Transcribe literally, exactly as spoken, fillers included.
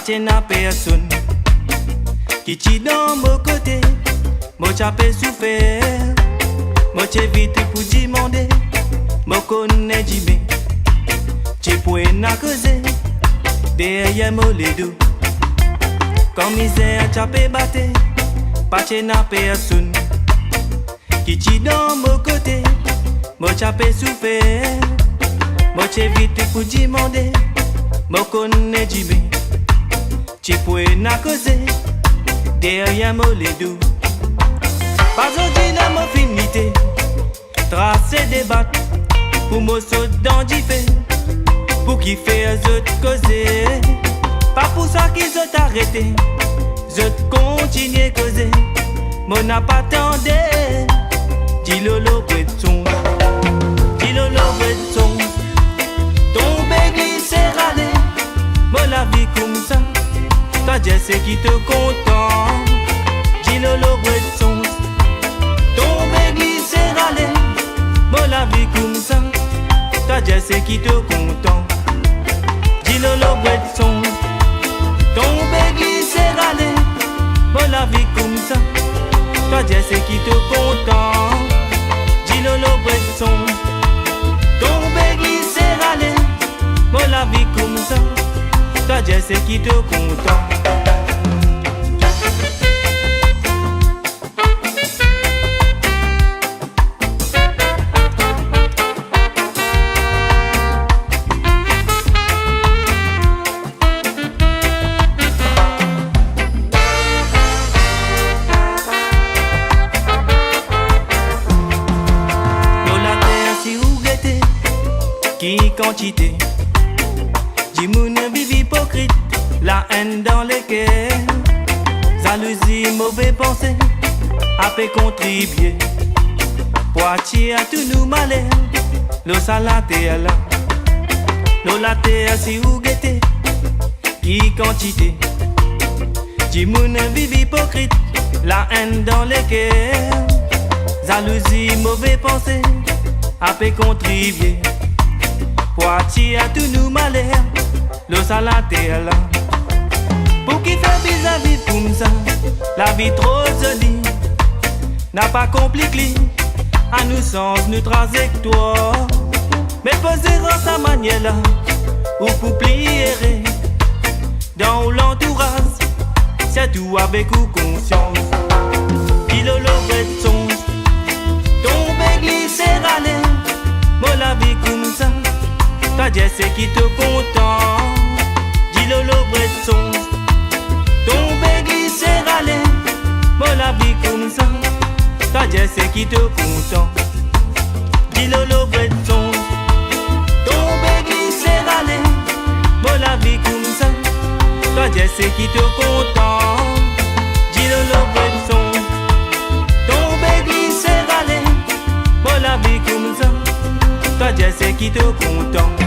Ti ena personn ki ti dan mo kote, mo ti ape soufer. Mo ti evit pou dimande, mo konn dime ti pou ena koze deryer mo ledo. Kan mizer ti ape bate, pa ti ena personn ki ti dan mo kote, mo ti ape soufer. Mo ti evit pou dimande, mo konn dime ti pou ena koze deryer mo ledo. Pa zordi la mo finn lite, trase debat pou mo sot dan dife. Pou kifer zot koze? Pa pou sa ki zot arete, zot kontigne koze. Mo napa tande. Dilolo bwet sonz, dilolo bwet sonz, tonbe glise rale, mo lavi koumsa, twa dir seki to kontan. Dilolo bwet sonz, tonbe glise rale, mo lavi koumsa, twa dir seki to kontan. Dilolo bwet sonz, tonbe glise rale, mo lavi koumsa, twa dir seki to kontan. Dilolo bwet sonz, tonbe glise rale, mo lavi koumsa, twa dir seki to kontan. Lor later si ou gete, ki kantite dimoun viv ipokrit, laenn dan leker, zalouzi, move panse, ape kontribie pou atir tou nou maler lor sa later la. Lor later si ou gete, ki kantite dimoun viv ipokrit, laenn dan leker, zalouzi, move panse, ape kontribie pou atir tou nou maler lor sa later la. Pou kifer bizin viv koumsa? Lavi tro zoli, napa konplik li. Anou sanz nou trazektwar. Met poze dan sa manier la, ou pou pli ere dan ou lantouraz, sirtou avek ou konsians. Dilolo bwet sonz, tonbe glise rale, mo lavi koumsa, twa dir seki to kontan. Dilolo bwet sonz, tonbe glise rale, mo lavi koumsa, twa dir seki to kontan. Dilolo bwet sonz, tonbe glise rale, mo lavi koumsa, twa dir seki to kontan. Dilolo bwet sonz, tonbe glise rale, mo lavi koumsa, twa dir seki to kontan.